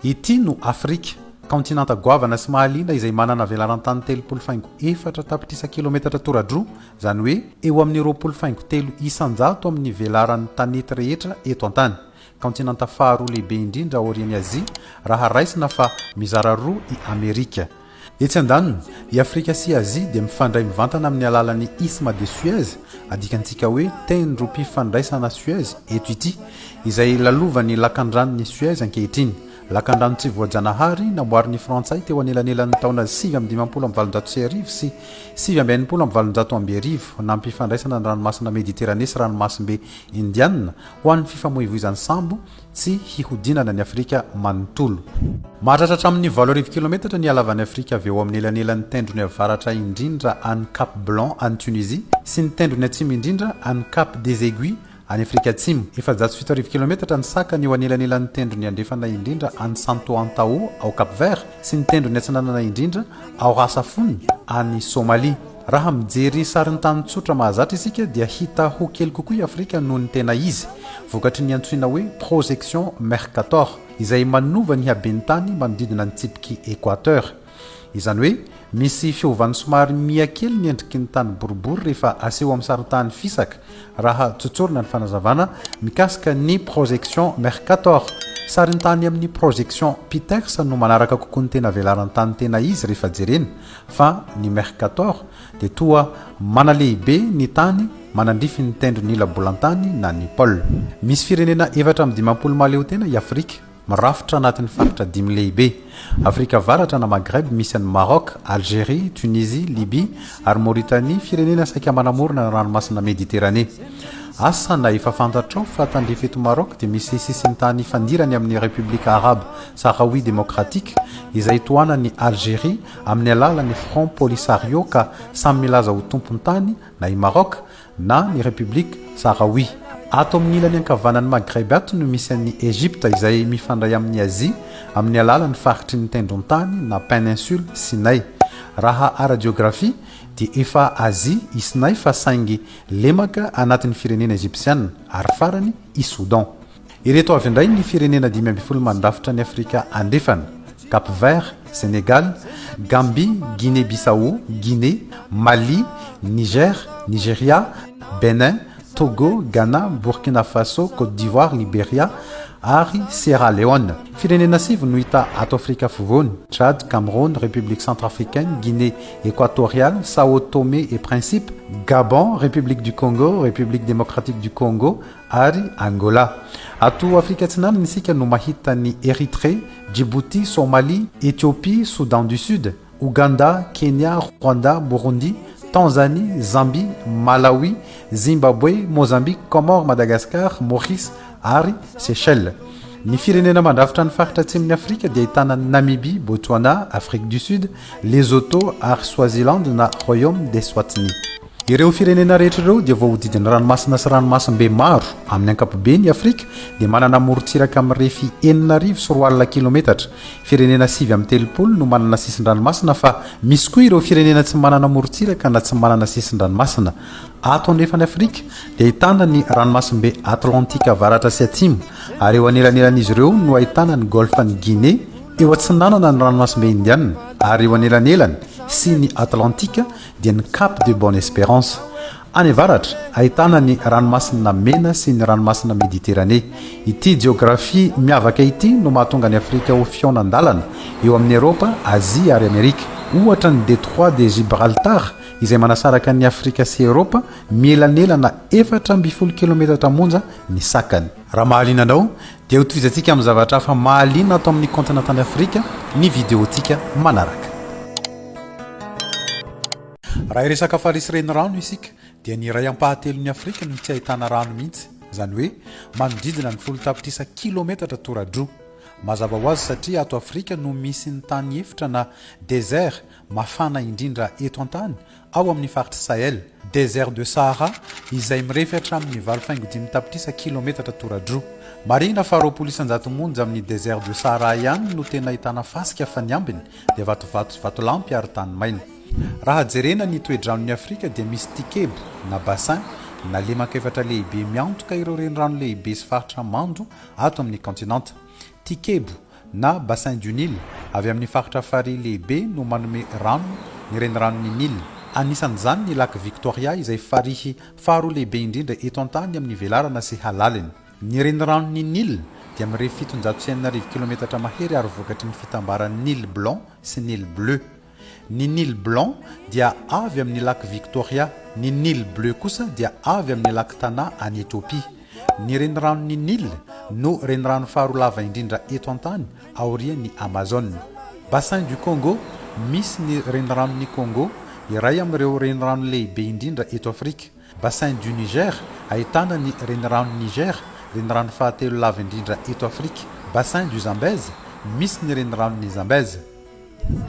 Ity no Afrika, kaontinanta goavana sy mahaliana izay manana velaran-tany 30,4 tapitrisa kilometatra toradroa, izany hoe eo amin'ny 20,3% amin'ny velaran'ny tanety rehetra eto an-tany. Kaontinanta faharoa lehibe indrindra aorian'i Azia raha raisina fa mizara roa i Amerika. Etsy andaniny, i Afrika sy Azia dia mifandray mivantana amin'ny alalan'ny Isthme de Suez, adikantsika hoe Tendrom-pifandraisana Suez eto ity, izay lalovan'ny Lakandranon'i Suez ankehitriny. Lakandrano tsy voajanahary namboarin'ny Frantsay teo anelanelan'ny taona 1859 sy 1869 nampifandraisana ny ranomasina Mediterane sy ranomasimbe Indiana ho an'ny fifamoivoizan'ny sambo tsy hihodinana an'i Afrika manontolo. Mahatratra hatramin'ny 8000 kilometatra ny halavan'i Afrika avy eo amin'ny elanelan'ny tendrony avaratra indrindra any Cap Blanc any Tunisie sy ny tendrony atsimo indrindra any Cap des Aiguilles any Afrika Atsimo. 7400 kilometatra ny sakany eo anelanelan'ny tendrony andrefana indrindra any Santo Antão ao Cap Vert sy ny tendrony atsinanana indrindra ao Ras Afun any Somalia. Raha mijery sarintany tsotra mahazatra isika dia hita ho kely kokoa i Afrika noho ny tena izy, vokatry ny antsoina hoe projection Mercator, izay manova ny haben'ny tany manodidina ny tsipik'i Equateur. Izany hoe misy fiovany somary miha kely ny endriky ny tany boribory rehefa aseho amin'ny sarintany fisaka, raha tsotsorina ny fanazavana mikasika ny projection Mercator. Sarintany amin'ny projection Peters no manaraka kokoa ny tena velaran-tany tena izy rehefa jerena, fa ny Mercator dia toa manalehibe ny tany manandrify ny tendron'ny ila bolantany na ny pôle. Misy firenena 54 mahaleotena i Afrika, mirafitra anatin'ny faritra dimy lehibe, Afrika Avaratra na Maghreb misy an'i Maroc, Algérie, Tunisie, Libye ary Mauritanie, firenena saika manamorona ny ranomasina Mediterane. Asa na efa fantatrao fa tandrify eto Maroc dia misy sisintany ifandirany amin'ny République Arabe Sahraoui Démocratique izay tohanan'i Algérie amin'ny alalan'ny Front Polisario ka samy milaza ho tompon-tany na i Maroc na ny République Sahraoui. Ato amin'ny ilany ankavanan'i Maghreb ato no misy an'i Egypte izay mifandray amin'i Azia amin'ny alalan'ny faritry ny tendron-tany na Peninsule Sinai. Raha ara-jeografia dia efa Azia i Sinai fa saingy lemaka anatin'ny firenena Egyptiana ary farany i Soudan. Ireto avy indray ny firenena 15 mandrafitra an'i Afrika Andrefana, Cap Vert, Sénégal, Gambie, Guinée Bissau, Guinée, Mali, Niger, Nigeria, Bénin, Togo, Ghana, Burkina Faso, Côte d'Ivoire, Liberia ary Sierra Leone. Firenena sivy no hita ato Afrika Afovoany, Tchad, Cameroun, République Centrafricaine, Guinée Équatoriale, Sao Tomé et Principe, Gabon, République du Congo, République Démocratique du Congo ary Angola. Ato Afrika Atsinanana isika no mahita an'i Érythrée, Djibouti, Somalie, Éthiopie, Soudan du Sud, Ouganda, Kenya, Rwanda, Burundi, Tanzanie, Zambie, Malawi, Zimbabwe, Mozambique, Comores, Madagascar, Maurice ary Seychelles. Ny firenena mandrafitra ny faritra atsimon'i Afrika dia ahitana an'i Namibie, Botswana, Afrique du Sud, Lesotho ary Swaziland na Royaume d'Eswatini. Ireo firenena rehetra ireo dia voahodidin'ny ranomasina sy ranomasimbe maro. Amin'ny ankapobeny, i Afrika dia manana morontsiraka mirefy 2006 kilometatra. Firenena 39 no manana sisin-dranomasina fa misy koa ireo firenena tsy manana morontsiraka na tsy manana sisin-dranomasina. Ato andrefan'i Afrika dia ahitana ny ranomasimbe Atlantika avaratra sy atsimo ary eo anelanelan'izy ireo no ahitana ny golfan'i Guinée, eo atsinanana ny ranomasimbe Indiana ary eo anelanelany sy ny Atlantika dia ny Cap de Bonne Espérance. Any avaratra, ahitana ny Ranomasina Mena sy ny Ranomasina Mediterane. Ity jeografia miavaka ity no mahatonga an'i Afrika ho fihaonan-dalana eo amin'i Eropa, Azia ary Amerika. Ohatra ny Détroit de Gibraltar izay manasaraka an'i Afrika sy Eropa, mielanelana 14 kilometatra monja ny sakany. Raha mahaliana anao, dia hotohizantsika amin'ny zavatra hafa mahaliana ato amin'ny kaontinantan'i Afrika ny videontsika manaraka. Raha hiresaka farihy sy renirano isika dia ny iray ampahatelon'i Afrika no tsy ahitana rano mihitsy, izany hoe manodidina ny folo tapitrisa kilometatra tora-droa. Mazava ho azy satria ato Afrika no misy ny tany efitra na désert mafana indrindra eto an-tany ao amin'ny faritr'i Sahel, désert de Sahara, izay mirefy hatramin'ny 8,5 tapitrisa kilometatra tora-droa. Marihina fa 20% monja amin'ny désert de Sahara ihany no tena ahitana fasika fa ny ambiny dia vatovato sy vatolampy ary tany maina. Raha jerena ny toe-dranon'i Afrika dia misy tikebo na bassin na lemaka efatra lehibe miantoka ireo renirano lehibe sy faritra mando ato amin'ny kaontinanta. Tikebo. na Bassin du Nil, avy amin'ny faritra farihy lehibe no manome rano ny reniranon'i Nil. Anisan'izany ny Lac Victoria izay farihy faharoa lehibe indrindra eto an-tany amin'ny velarana sy halaliny. Ny reniranon'i Nil dia mirefy 67 kilometatra mahery ary vokatry ny fitambaran'ny Nil Blanc sy Nil Bleu. Ny Nil Blanc dia avy amin'ny Lac Victoria, ny Nil Bleu kosa dia avy amin'ny Lac Tana any Ethiopia. Ny reniranon'i Nil no renirano faharoa lava indrindra eto an-tany aorian'ny Amazone. Bassin du Congo, misy ny reniranon'i Congo, iray amin'ireo renirano lehibe indrindra eto Afrika. Bassin du Niger, ahitana ny renirano Niger, renirano fahatelo lava indrindra eto Afrika. Bassin du Zambèze, misy ny reniranon'i Zambèze.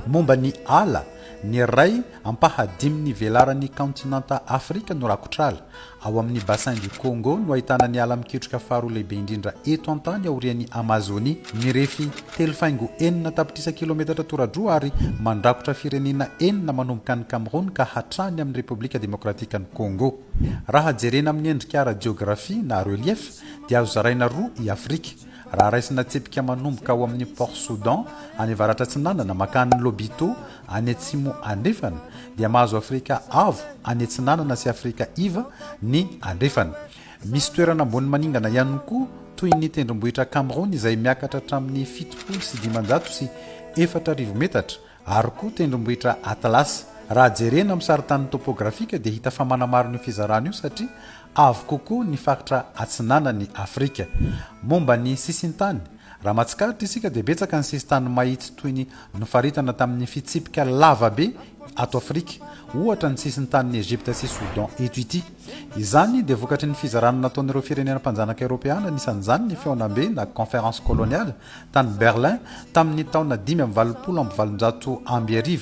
Momba ny ala, ny iray ampahadimin'ny velaran'ny kaontinanta Afrika no rakotr'ala. Ao amin'ny Bassin du Congo no ahitana ny ala mikitroka faharoa lehibe indrindra eto an-tany aorian'i Amazonia. Mirefy telo faingo enina tapitrisa kilometatra toradroa ary mandrakotra firenena enina manomboka any Cameroun ka hatrany amin'ny Repoblika Demokratikan'i Congo. Raha jerena amin'ny endrika ara-jeografia na relief dia azo zaraina roa i Afrika. Raha raisina tsipika manomboka ao amin'ny Port Soudan any avaratra-atsinanana mankany Lobito any atsimo andrefana dia mahazo Afrika avo any atsinanana sy Afrika iva ny andrefana. Misy toerana ambony maningana ihany koa toy ny tendrombohitra Cameroun izay miakatra hatramin'ny 4570 metatra ary koa tendrombohitra Atlas. Raha jerena amin'ny sarintany topografika dia hita fa manamarina io fizarana io satria avo kokoa ny faritra atsinanan'i Afrika. Momba ny sisintany, raha mahatsikaritra isika dia betsaka ny sisintany mahitsy toy ny nofaritana tamin'ny fitsipika lava be ato Afrika, ohatra ny sisintanin'i Egypta sy Soudan eto ity. Izany dia vokatry ny fizarana nataon'ireo firenena mpanjanaka eoropeana, anisan'izany ny fihaonambe na Conférence coloniale tany Berlin tamin'ny taona 1885.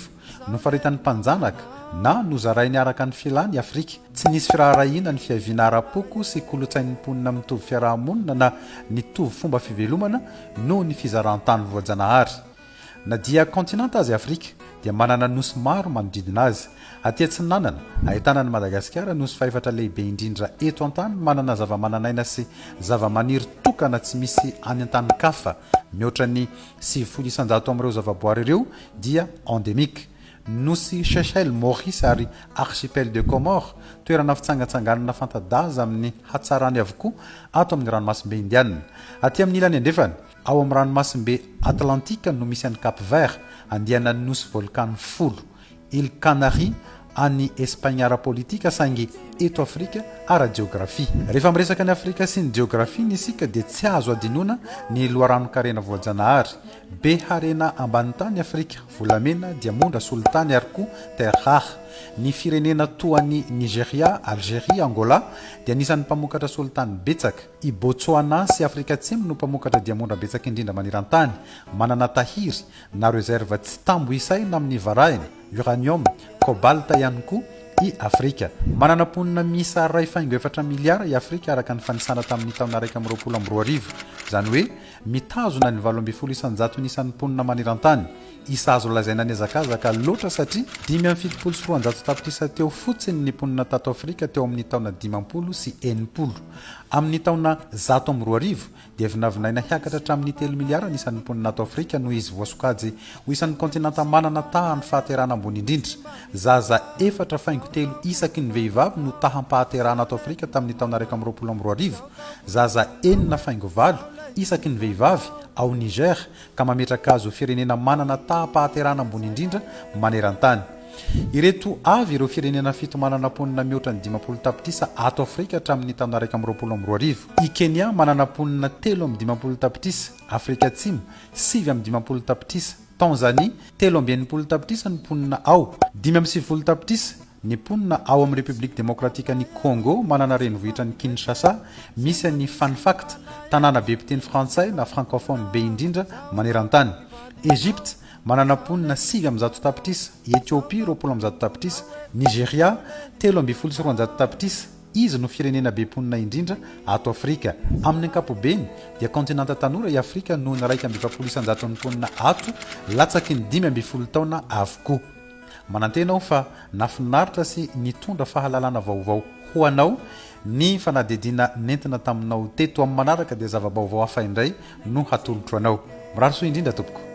Nofaritan'ny mpanjanaka na nozarainy araka ny filany i Afrika. Tsy nisy firaharahiana ny fiaviana ara-poko sy kolontsain'ny mponina mitovy fiaraha-monina na nitovy fomba fivelomana noho ny fizaran-tany voajanahary. Na dia kaontinanta aza i Afrika, dia manana nosy maro manodidina azy. Aty atsinanana, ahitana an'i Madagasikara, nosy fahefatra lehibe indrindra eto an-tany manana zavamananaina sy zavamaniry tokana tsy misy any an-tanin-kafa. Mihoatra ny 90% amin'ireo zavaboary ireo dia endémique. Nosy Seychelles, Maurice ary Archipel de Comores, toerana fitsangantsanganana fanta-daza amin'ny hatsarany avokoa ato amin'ny ranomasimbe Indiana. Aty amin'ny ilany andrefana, Ao amin'ny ranomasimbe Atlantika no misy an'i Cap Vert, andiana nosy volkano folo. Îles Canaries, any Espagne ara-politika saingy eto Afrika ara-jeografia. Rehefa miresaka an'i Afrika sy ny jeografiany isika dia tsy azo adinoina ny loharanon-karena voajanahary. Be harena ambany tany Afrika, volamena, diamondra, solitany ary koa terres rares. Ny firenena toa an'i Nigeria, Algeria, Angola dia anisan'ny mpamokatra solitany betsaka. I Botsoana sy Afrika Atsimo no mpamokatra diamondra betsaka indrindra maneran-tany. Manana tahiry na reserve tsy tambo isaina amin'ny varahina, uranium, kobalta ihany koa i Afrika. Manana mponina miisa 1,4 miliara i Afrika araka ny fanisana tamin'ny taona 2021. Izany hoe mitazona ny 18 isan-jaton'ny isan'ny mponina maneran-tany. Isa azo lazaina nihazakazaka loatra satria 275 tapitrisa teo fotsiny ny mponina tato Afrika teo amin'ny taona 50 sy 60. Amin'ny taona 2001 dia vinavinaina hiakatra hatramin'ny 3 miliara ny isan'ny mponina ato Afrika noho izy voasokajy ho isan'ny kaontinanta manana tahan'ny fahaterahana ambony indrindra. Zaza 4,3 isaky ny vehivavy no taham-pahaterahana ato Afrika tamin'ny taona 2021. Zaza 6,8 isaky ny vehivavy ao Niger ka mametraka azy ho firenena manana taham-pahaterahana ambony indrindra maneran-tany. Ireto avy ireo firenena fito manana mponina mihoatra ny 50 tapitrisa ato Afrika hatramin'ny taona 2021. I Kenya manana mponina 53 tapitrisa, Afrika Atsimo, 59 tapitrisa, Tanzania, 63 tapitrisa ny mponina ao, 95 tapitrisa, Ny mponina ao amin'ny Repoblika Demokratikan'i Kôngô manana renivohitra an'i Kinshasa, misy an'i Fun Fact, tanàna be mpiteny frantsay na francophone be indrindra maneran-tany. Egypte, manana mponina 109 tapitrisa, Ethiopie, 120 tapitrisa, Nigeria, 213 tapitrisa, izy no firenena be mponina indrindra ato Afrika. Amin'ny ankapobeny dia kaontinanta tanora i Afrika noho ny 41 isan-jaton'ny mponina ato latsaky ny 15 taona avokoa. Manantena aho fa nafinaritra sy nitondra fahalalana vaovao ho anao ny fanadihadiana nentina taminao teto. Amin'ny manaraka dia zava-baovao hafa indray no hatolotro anao. Mirary soa indrindra tompoko.